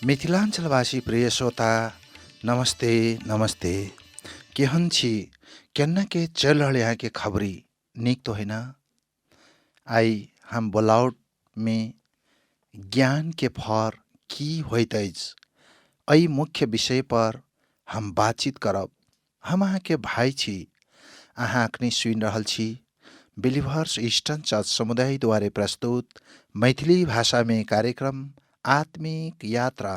मिथिलाञ्चलवासी प्रिय श्रोता, नमस्ते नमस्ते। केहन छी? केना के चलि रहल यहाँके खबरी? नीक तो है ना? आइ हम बोलावटमे ज्ञानके फर की होइत अछि, एहि मुख्य विषय पर हम बातचीत करब। हम अहाँके भाइ छी। अहाँ अखनी सुनि रहल छी बिलिभर्स ईस्टर्न चर्च समुदाय द्वारे प्रस्तुत मैथिली भाषामे कार्यक्रम आत्मिक यात्रा।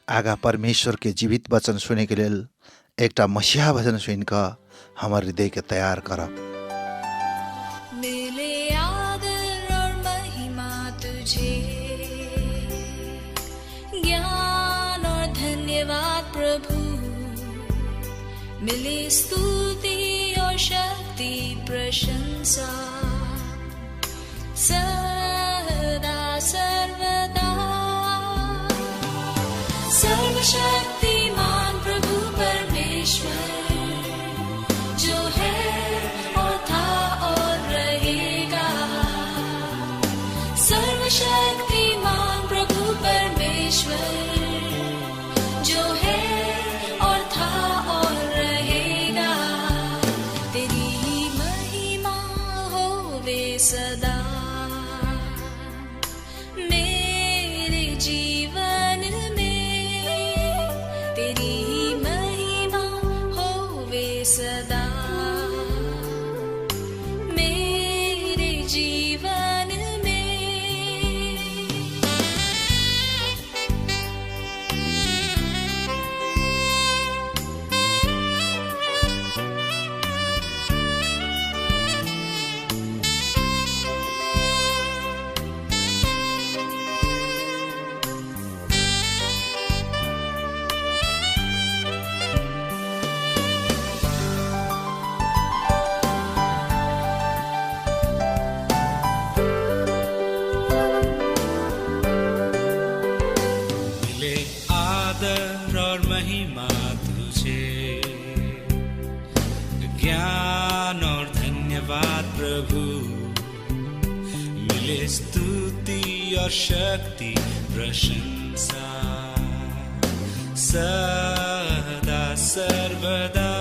आगा परमेश्वर के जीवित वचन सुने के लेल एकटा मसीहा भजन सुनि कऽ हमर हृदय के तैयार करब। मिले आदर और महिमा तुझे, ज्ञान और धन्यवाद प्रभु, मिले स्तुति और शक्ति प्रशंसा सदा सर्वदा। सर्वशक्तिमान प्रभु परमेश्वर, जो है और था और रहेगा। सर्वशक्तिमान प्रभु परमेश्वर, जो है और था और रहेगा। तेरी ही महिमा होवे सदा मेरे जीवन में, तेरी ही महिमा होवे सदा मेरे जीवन में। मिले आदर और महिमा तुझे, ज्ञान और धन्यवाद प्रभु, मिले स्तुति और शक्ति प्रशंसा सदा सर्वदा।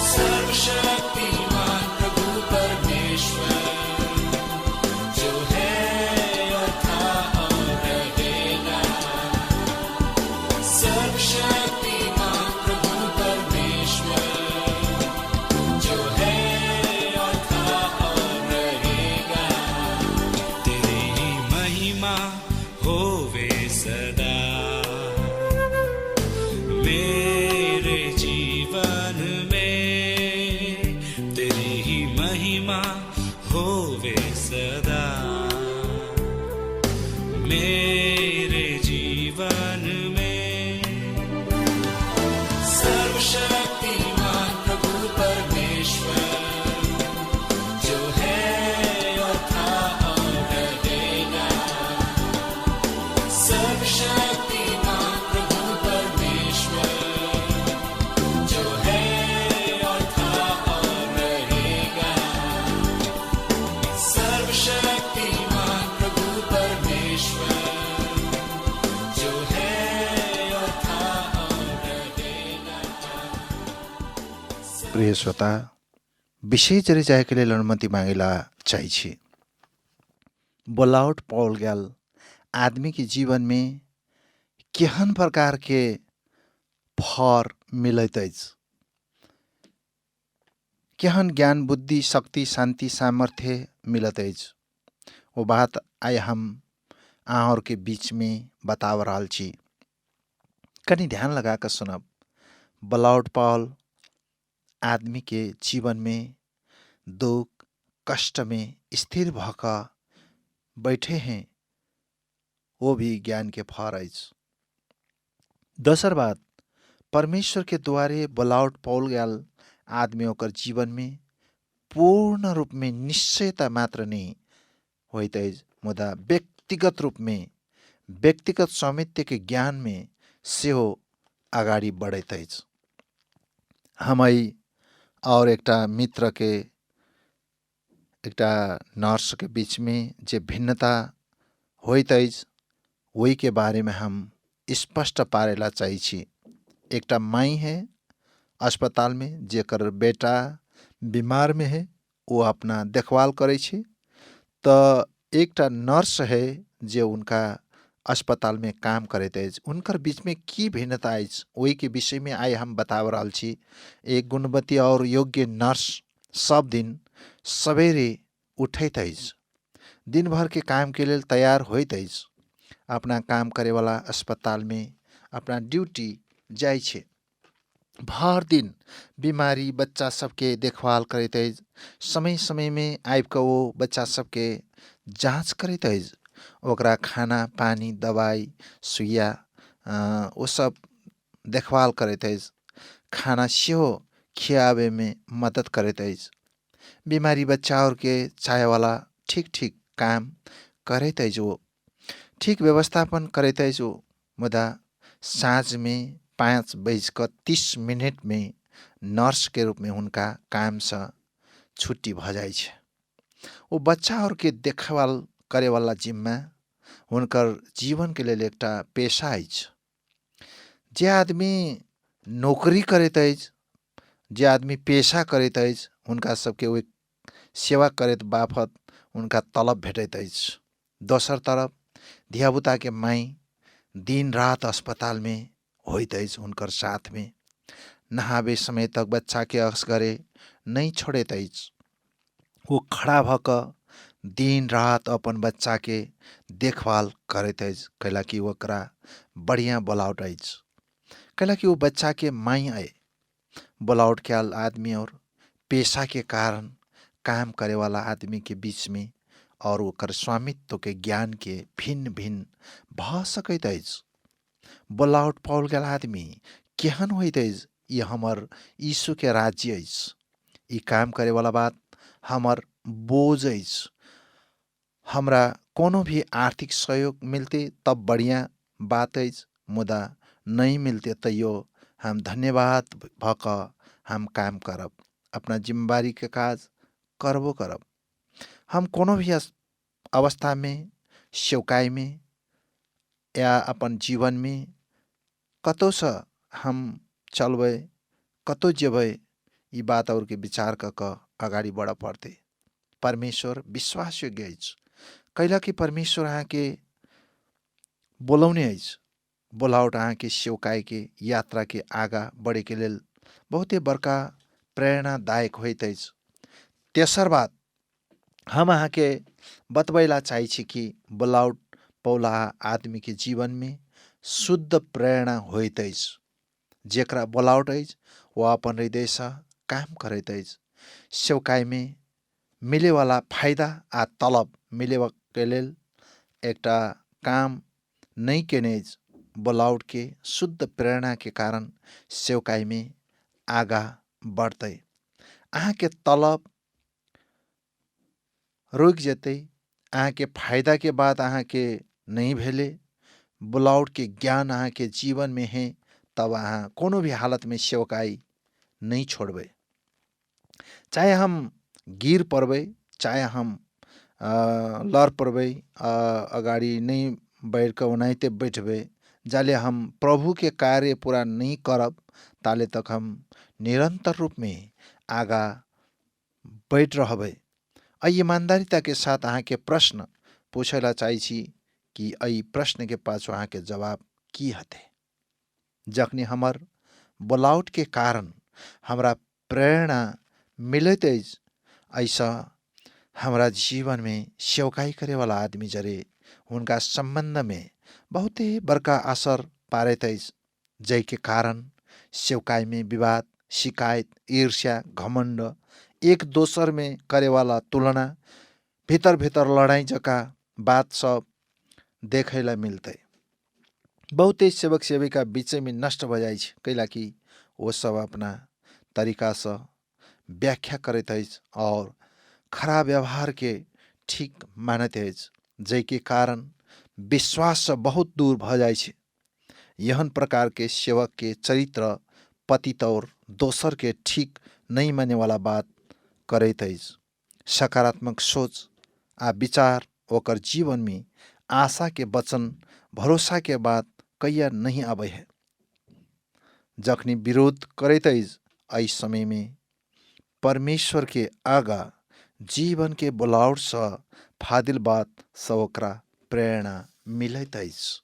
सर्वशक्तिमान प्रभु परमेश्वर, जो है और था और रहेगा। सर्वशक्तिमान प्रभु परमेश्वर, जो है और था और रहेगा। तेरी ही महिमा होवे सदा मेरे जीवन में, तेरी ही महिमा होवे सदा मेरे जीवन में। सर्वशक्तिमान प्रभु परमेश्वर, जो है और था और रहेगा। सर्वशक्तिमान प्रभु परमेश्वर, जो है और था और रहेगा। सर्वशक्तिमान प्रभु परमेश्वर, जो है और था और रहेगा। प्रिय श्रोता, विषय जरि जायके लेल अनुमति मांगेला चाहै छी। बोलावट पाओल गेल आदमी के जीवन में केहन प्रकार के फर मिलैत अछि, केहन ज्ञान बुद्धि शक्ति शान्ति सामर्थ्य मिलैत अछि, ओ बात आइ हम अहाँ आरके बीचमे बताब रहल छी। कनि ध्यान लगा कऽ सुनब। बोलावट पाओल आदमी के जीवन में दुख कष्ट में स्थिर भऽ कऽ बैठे हैं, ओ भी ज्ञानके फर अछि। दोसर बात, परमेश्वरके द्वारे बोलावट पाओल गेल आदमी ओकर जीवनमे पूर्ण रूपमे निश्चयता मात्र नहि होइत अछि, मुदा व्यक्तिगत रूपमे व्यक्तिगत स्वामित्वके ज्ञानमे सेहो अगाडि बढ़ैत अछि। हम एहि आओर एकटा मित्रके एकटा नर्सके बीचमे जे भिन्नता होइत अछि ओहिके बारेमे हम स्पष्ट पारेला चाहै छी। एकटा माइ है अस्पतालमे जेकर बेटा बीमारमे है, ओ अपना देखभाल करै छै, तऽ एकटा नर्स है जे हुनका अस्पतालमे काम करैत अछि। हुनकर बीचमे की भिन्नता अछि ओहिके विषयमे आइ हम बताब रहल छी। एक गुणवती और योग्य नर्स सब दिन सवेरे उठैत अछि, दिनभरके कामके लेल तैयार होइत अछि, अपना काम करेवाला अस्पतालमे अपना ड्यूटी जाइ छै। भर दिन बिमारी बच्चा सबके देखभाल करैत अछि, समय समयमे आबिकऽ ओ बच्चा सबके जाँच करैत अछि, ओकरा खाना पानी दबाइ सुइया ओ सब देखभाल करैत अछि, खाना सेहो खियाबैमे मद्दत करैत अछि, बिमारी बच्चा आओरके चाहेवाला ठीक ठीक काम करैत अछि, ओ ठीक व्यवस्थापन करैत अछि ओ। मुदा साँझमे 5:30 नर्सके रूपमे हुनका कामसँ छुट्टी भऽ जाइ छै। ओ बच्चा आओरके देखभाल करेवाला जिम्मा हुनकर जीवनके लेल एकटा पेशा अछि। जे आदमी नौकरी करैत अछि, जे आदमी पेशा करैत अछि, हुनका सबके ओहि सेवा करैत बापत हुनका तलब भेटैत अछि। दोसर तरफ धियापुताके माइ दिन रात अस्पतालमे होइत अछि, हुनकर साथमे नहाबे समय तक बच्चाके असगरे नहि छोड़ैत अछि। ओ खड़ा भऽ कऽ दिन रात अपन बच्चाके देखभाल करैत अछि, कैलाकि ओकरा बढ़िआँ बोलावट अछि, कैलाकि ओ बच्चाके माइ अइ। बोलावट कयल आदमी और पेशाके कारण काम करेवाला आदमीके बीचमे और ओकर स्वामित्वके ज्ञानके भिन्न भिन्न भऽ सकैत अछि। बोलावट पाओल गेल आदमी केहन होइत अछि, ई हमर यीशुके राज्य अछि। ई काम करेवाला बात हमर बोझ अछि। हमरा कोनो भी आर्थिक सहयोग मिलते तब बढ़िआँ बात अछि, मुदा नहि मिलते तैयो हम धन्यवाद भऽ कऽ हम काम करब, अपना जिम्मेवारीके काज करबो करब। हम कोनो भी अवस्थामे सेवकाइमे या अपन जीवनमे कतहुसँ हम चलबै, कतहु जेबै, ई बात आओरके विचार कऽ कऽ अगाडि बढऽ पड़तै। परमेश्वर विश्वासयोग्य अछि, कैलाकि परमेश्वर अहाँके बोलाउने अछि। बोलावट अहाँके सेवकाइके यात्राके आगा बढेके लेल बहुते बड़का प्रेरणादायक होइत अछि। तेसर बात हम अहाँके बतबैला चाहै छी कि बोलावट पौला आदमीके जीवनमे शुद्ध प्रेरणा होइत अछि। जेकरा बोलावट अछि ओ अपन हृदयसँ काम करैत अछि। सेवकाइमे मिलेवाला फाइदा आ तलब मिलेके लेल एकटा काम नहि केने अछि। बोलावटके शुद्ध प्रेरणाके कारण सेवकाइमे आगा बढ़तै। अहाँके तलब रुकि जेतै, अहाँके फाइदाके बाद अहाँके नहि भेलै, बोलावटके ज्ञान अहाँके जीवनमे है, तब अहाँ कोनो भी हालतमे सेवकाइ नहि छोड़बै। चाहे हम गिर पड़बै, चाहे हम लड़ पड़बै, अगाडि नहि बढ़ि कऽ ओनाहिते बैठबै, जाले हम प्रभुके कार्य पूरा नहि करब ताले तक हम निरन्तर रूपमे आगा बढ़ि रहबै। एहि ईमानदारिताके साथ अहाँके प्रश्न पूछै ला चाहै छी कि एहि प्रश्नके पाछू अहाँके जवाब की हेतै। जखनी हमर बोलावटके कारण हमरा प्रेरणा मिलैत अछि, एहिसँ हमरा जीवनमे सेवकाई करेवाला आदमी जरे हुनका सम्बन्धमे बहुते बड़का असर पारैत अछि, जाहिके कारण सेवकाईमे विवाद, शिकायत, ईर्ष्या, घमण्ड, एक दोसरमे करेवाला तुलना, भितर भितर लडाइँ जका बात सब देखै ला मिलतै। बहुते सेवक सेविका बीचेमे नष्ट भऽ जाइ छै, कैला कि ओ सब अपना तरीकासँ व्याख्या करैत अछि आओर खराब व्यवहारके ठीक मानैत अछि, जाहिके कारण विश्वाससँ बहुत दूर भऽ जाइ छै। एहन प्रकारके सेवकके चरित्र पतित और दोसरके ठीक नहि मानेवाला बात करैत अछि। सकारात्मक सोच आ विचार ओकर जीवनमे आशाके वचन, भरोसाके बात कहिया नहि आबै है। जखनी विरोध करैत अछि, एहि समयमे परमेश्वरके आगा जीवनके बोलावटसँ फादिल बात सँ ओकरा प्रेरणा मिलैत अछि।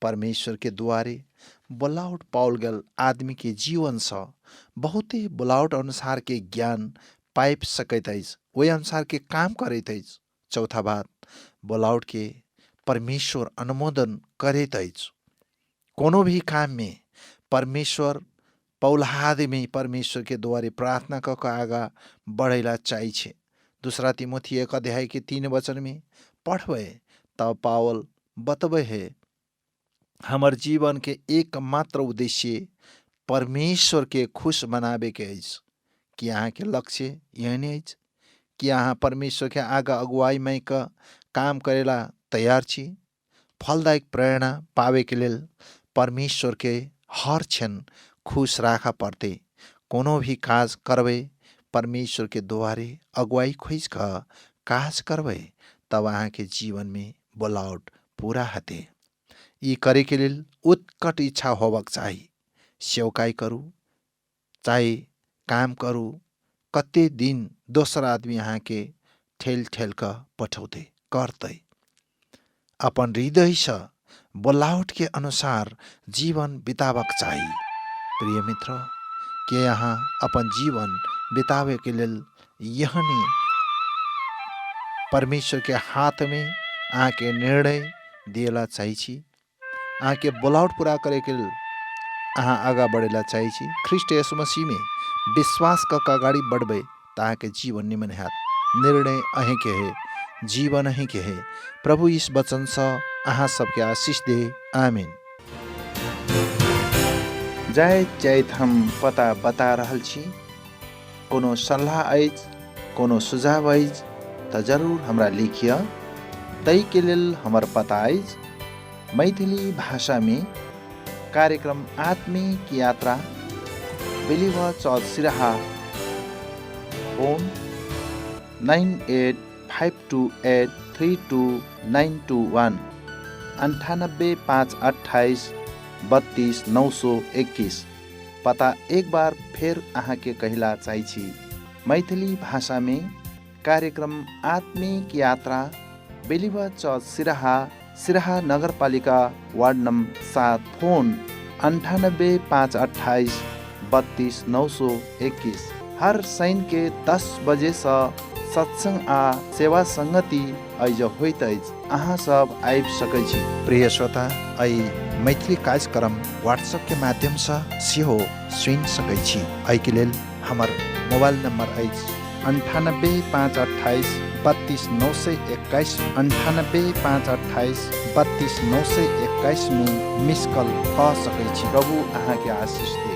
परमेश्वरके दुआरे बोलावट पाओल गेल आदमीके जीवनसँ बहुते बोलावट अनुसारके ज्ञान पाबि सकैत अछि, ओहि अनुसारके काम करैत अछि। चौथा बात, बोलावटके परमेश्वर अनुमोदन करैत अछि। कोनो भी काममे परमेश्वर पौलहा आदमी परमेश्वरके द्वारे प्रार्थना कऽ कऽ आगाँ बढ़ैला चाहै छै। दूसरा तिमोथी 1 अध्यायके 3 वचनमे पढ़बै तब पावल बतबै है, हमर जीवनके एकमात्र उद्देश्य परमेश्वरके खुश बनाबेके अछि। कि अहाँके लक्ष्य एहने अछि? कि अहाँ परमेश्वरके आगाँ अगुवाईमै कऽ काम करेला तैयार छी? फलदायक प्रेरणा पाबैके लेल परमेश्वरके हर क्षण खुश राखऽ पड़तै। कोनो भी काज करबै, परमेश्वरके द्वारे अगुवाई खोजि कऽ काज करबै, तब अहाँके जीवनमे बोलावट पूरा हेतै। ई करैके लेल उत्कट इच्छा होबक चाही। सेवकाई करू चाहे काम करू, कते दिन दोसर आदमी अहाँके ठेल ठेल कऽ पठौतै करतै। अपन हृदयसँ बोलावटके अनुसार जीवन बिताबक चाही। प्रिय मित्र, के अहाँ अपन जीवन बिताबैके लेल यहने परमेश्वरके हाथमे अहाँके निर्णय दिएला चाहै छी? अहाँके बोलावट पूरा करैके लेल अहाँ आगाँ बढ़ैला चाहै छी? ख्रिस्ट येशू मसीहमे विश्वास कऽ कऽ अगाडि बढ़बै तऽ अहाँके जीवन निमन हैत। निर्णय अहीँके है, जीवन अहीँके है। प्रभु इस वचनसँ अहाँ सबके आशीष दे। आमीन। जाइत जाइत हम पता बता रहल छी। कोनो सल्लाह अछि, कोनो सुझाव अछि तऽ जरूर हमरा लिखिअ। ताहिके लेल हमर पता अछि मैथिली भाषामे कार्यक्रम आत्मिक यात्रा, believer church Siraha, phone 9852832921, 98 5 28 32 921। पता एक बार फेर अहाँके कहिला चाहै छी, मैथिली भाषामे कार्यक्रम आत्मिक यात्रा, बेलिवा चर्च सिराहा, सिराहा नगरपालिका वार्ड नम्बर 7, फोन 98 5 28 32 921। हर शनिके 10 बजेसँ सत्सङ्ग आ सेवा सङ्गति एहिज होइत अछि, अहाँ सब आबि सकै छी। प्रिय श्रोता, एहि मैथिली कार्यक्रम व्हाट्सएप के माध्यमसँ सेहो सुनि सकै छी। एहिके लेल हमर मोबाइल नंबर अछि 98 5 28 32 921, 98 5 28 32 921 में मिस कॉल कऽ सकै छी। प्रभु अहाँके आशीष दे।